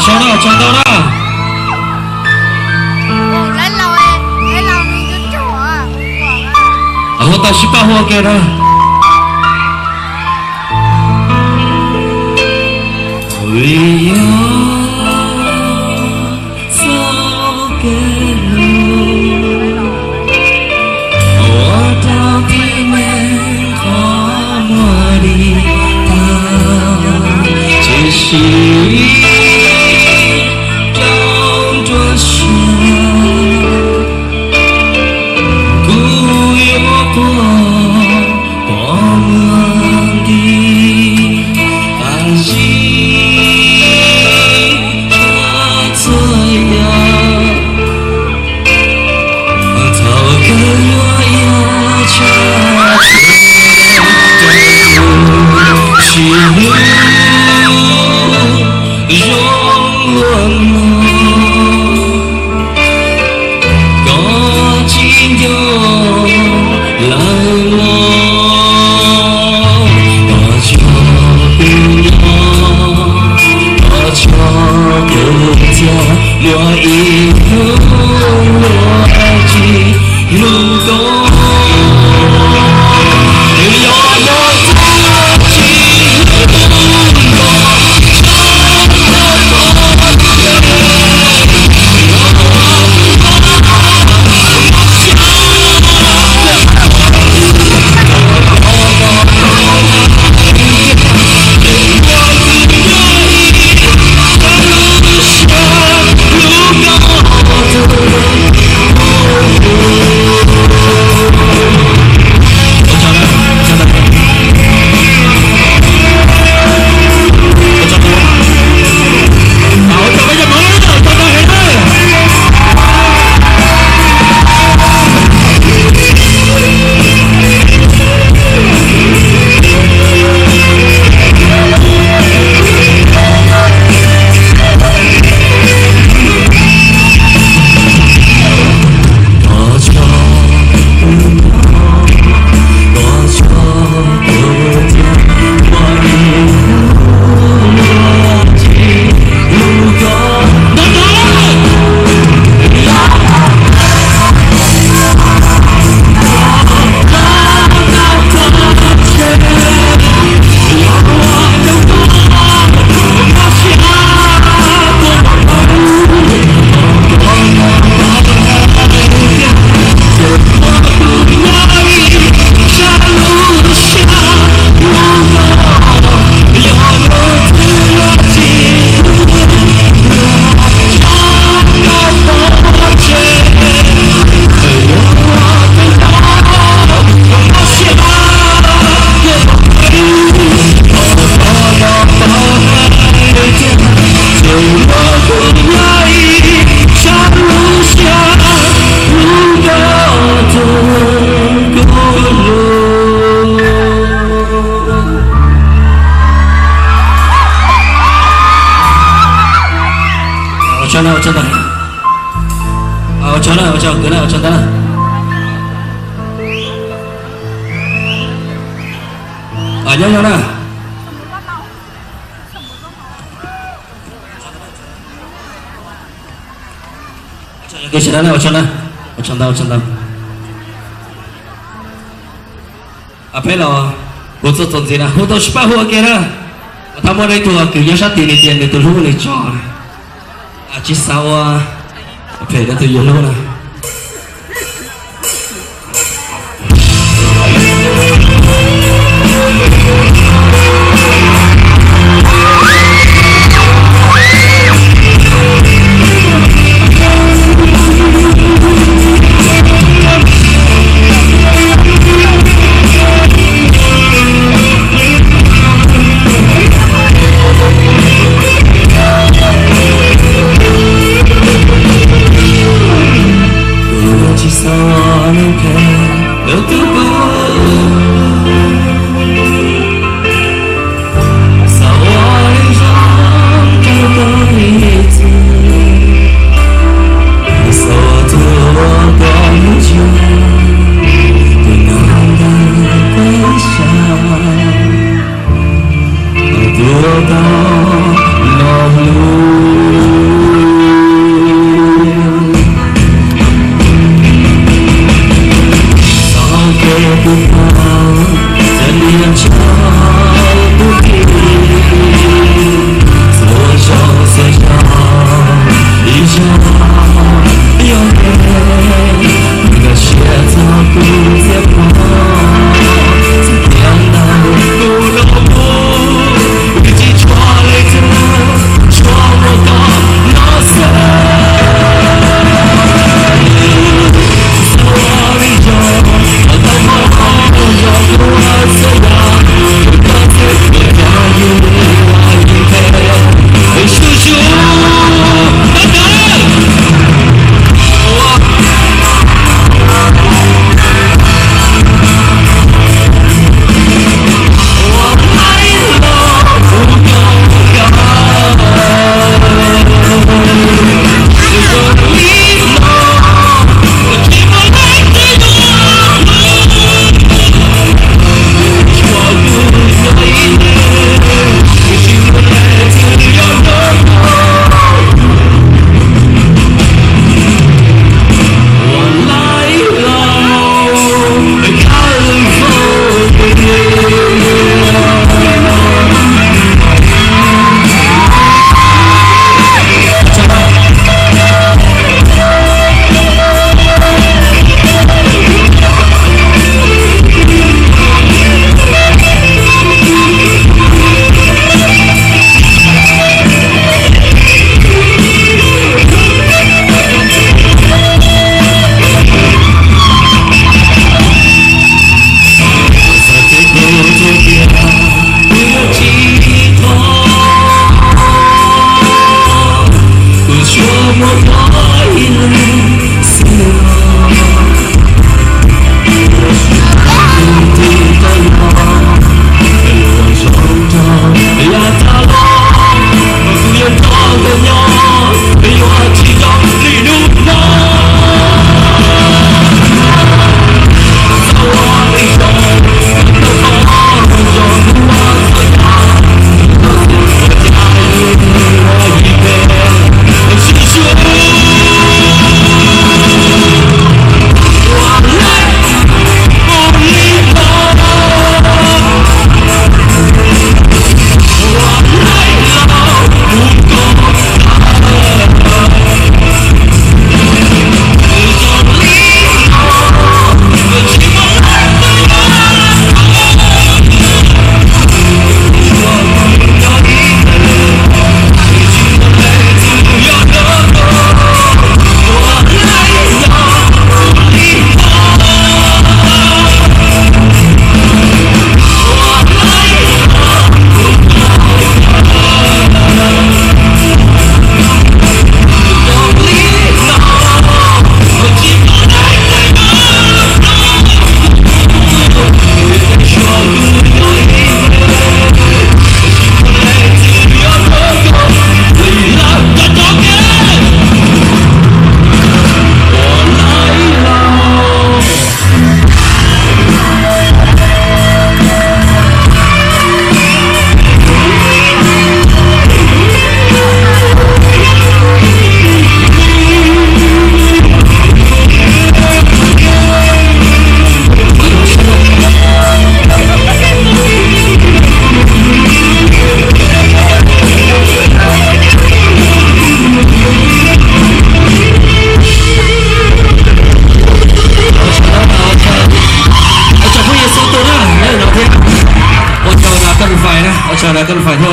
Sau na, tsaug ntau na. Hu tau sib pab hu ua ke na. Vim yog txoj kev hlub ua rau tib neeg qhov muag dim tag, tiam sis rau nruab siab kuv yuav quaj pom muag nti. Qab zib tshaj txhua yam, thaum kawg yuav yog tshaj txhua yam, sib hlub zoo luaj no. Koj tsis nco lawm los, koj tso kuv nyob, koj tso kuv txias, muaj ib hnub luag tsis hlub koj. Nws yog luag tsis hlub koj. Ua tsaug na, ua tsaug ntau. Ua tsaug na, ua tsaug, ua tsaug ntau na. Nyob nyob na. Ua tsaug na, ua tsaug na, ua tsaug ntau, ua tsaug ntau. Peb los hu txuas txuas ntxiv na, hu tau sib pab hu ua ke na. Ua tau muaj ib tug kwv nyob sab tid nws tias nws tus hlub nws tso na, tsis xav ua phem rau tus yawg hlub na.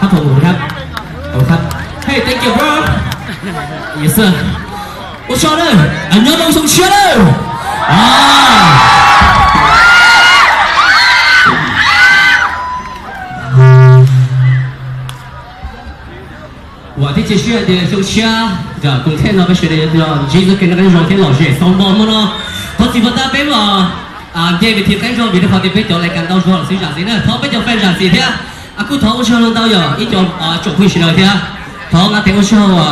Khab thov mus khab. Khab. Hey, thank you, bro. Yes, sir. Ua tsaug na. Nyob zoo xyoo tshiab na. Ah. Cia siab tias xyoo tshiab nram koom thaij no peb sawv daws yuav ntsib txoj kev noj qab nyob zoo thiab lom zem xaus npaum no no. Thov txim pub tab peb nce ves thi qeeb zog vim rau qhov tias peb cov lais kas ntau zog los xwb zam txim na. Thov peb cov fans zam txim thiab. Kuj thov ua tsaug ntau yog ib co tsoom phooj ywg sawv daws thiab. Thov nqa tes ua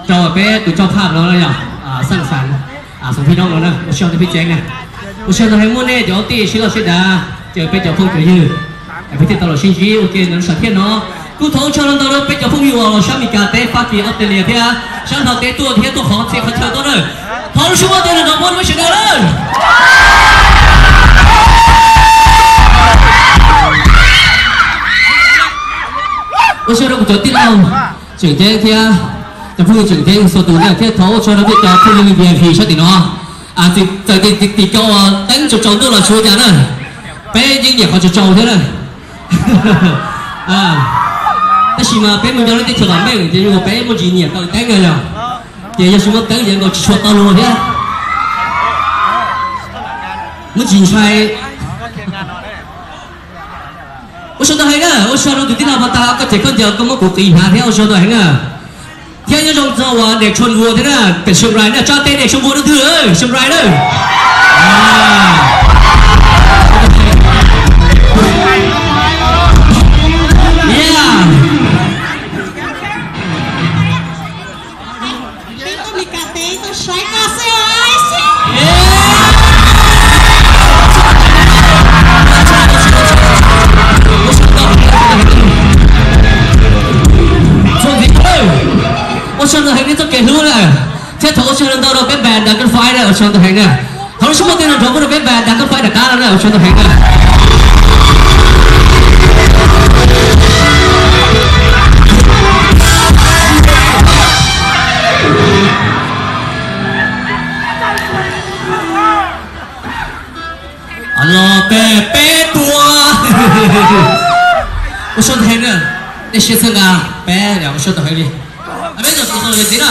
tsaug rau peb tus coj phaj no yog Xaj Xav Xoo Phij Noob no na, ua tsaug rau peb tseeb na. Ua tsaug ntau heev muaj nej cov kwv tij sib loj sib dav, ces peb cov phooj cov ywg peb thiaj tau los sib ntsib ua ke ntawm lub sam thiaj no. Kuj thov ua tsaug ntau rau peb cov phooj ywg uas los sab Meskas teb, Fab Kis, Australia thiab sab Nplog teb tuaj thiab tuaj qhov txhia qhov chaw tuaj na. Thov lub suab ntiag teb nrov muab rau peb sawv daws na. Ua tsaug rau kuv cov tij laug tseem ceeb thiab cov phooj ywg tseem ceeb txhua tus na, thiab thov ua tsaug rau peb cov phooj ywg V I P sab tim no. Txawm tias tim ko uas teeb tsaus tsaus ntuj los tsis ua cas na, peb yeej nyiam qhov tsaus tsaus thiab na. Tab sis mas peb mus nyob lub teb chaws vam meej ces zoo nkaus peb muaj ntsis nyiam tau teeb na yog, ces yog tsis muaj teeb ces nkaus tsis tshua tau luag thiab. Muaj ntsis ntshai. Ua tsaug ntau heev na, ua tsaug rau tus tij laug Pha Tas, koj cem koj ncaws koj muab kuv qiv hnav thiab ua tsaug ntau heev na. Thiab nyob zoo txog uas Daim Tshoos Vuas thiab na, pem Siam Rais na, tso tes Daim Tshoos Vuas rau twg, Siam Rais na. Peb tuaj Meskas teb tuaj saib koj xwb os. Ua tsaug ntau heev nej txoj kev hlub na, thiab thov ua tsaug ntau rau peb band Dragon Fly na, ua tsaug ntau heev na. Thov lub suab ntiag teb nrov muab rau peb band Dragon Fly nram qab no na, ua tsaug ntau heev na. Los peb peb tua. Ua tsaug ntau heev na, nej siab txhawb nqa peb, ua tsaug ntau heev li. Peb cov txhua tus yog txiv na.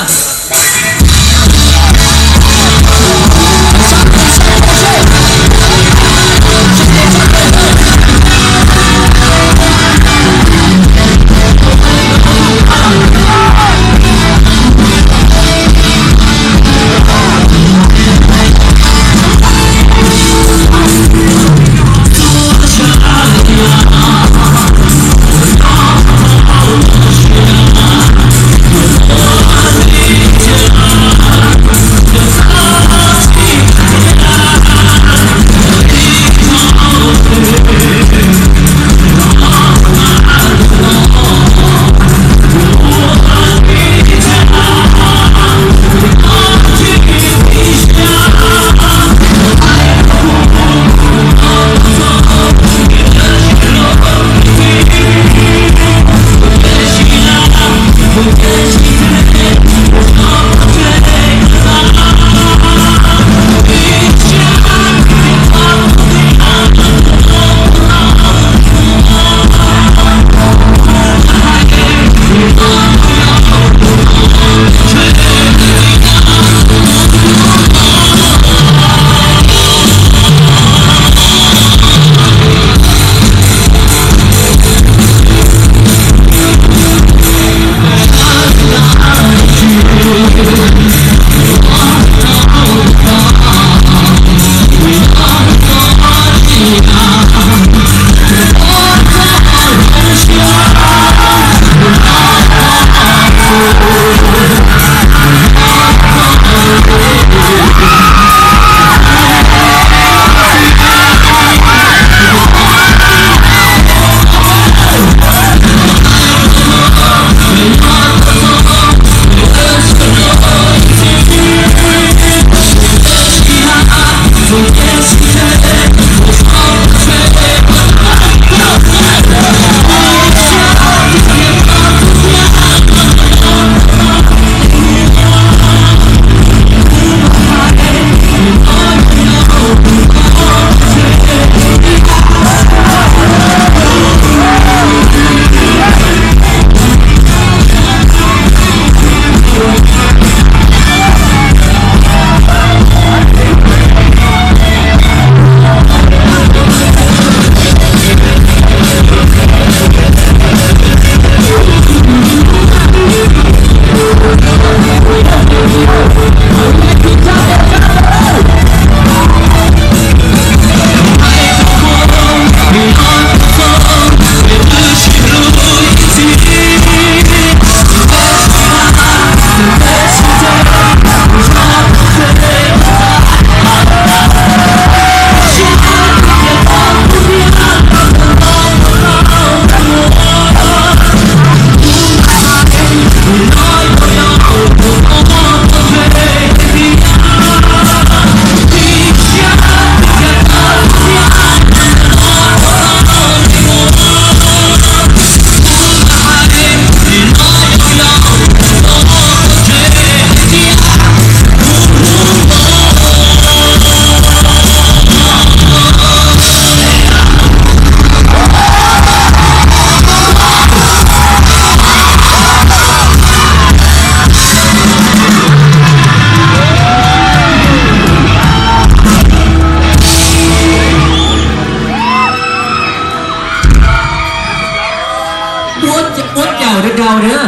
Ua tsaug na,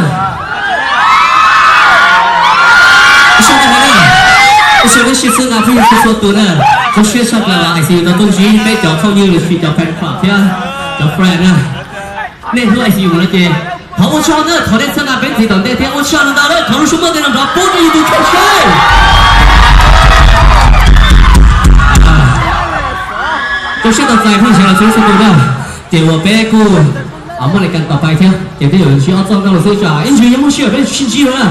ua tsaug nej sib xub na phooj ywg txhua txhua tus na. Zoo siab tshaj plaws uas I C U tau tuaj ntsib peb cov phooj ywg los sis cov fan club thiab cov friend na. Nej hlub I C U no ces thov ua tsaug na, thov nej txhawb nqa peb ntxiv tom ntej thiab ua tsaug ntau ntau na, thov lub suab muaj tej no nrov pub rau YouTube saib. Zoo siab tau txais phooj ywg sawv daws txhua leej txhua tus na. Ces uas peb kuj muaj lais kas tom pais thiab ces twb yuav ntsib ob txoj nkauj lus xwb tsam ib ntsis yuav muaj sij hawm peb sib ntsib na.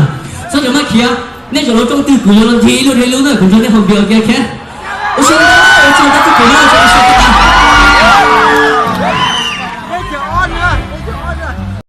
Txhob cov mab khiav, nej cov lub rooj twg kuv yuav los ncig ib lub rau ib lub na, kuv nrog nej hoo video kiag thiab. Ua tsaug ntau, ua tsaug ntau txhua tus na,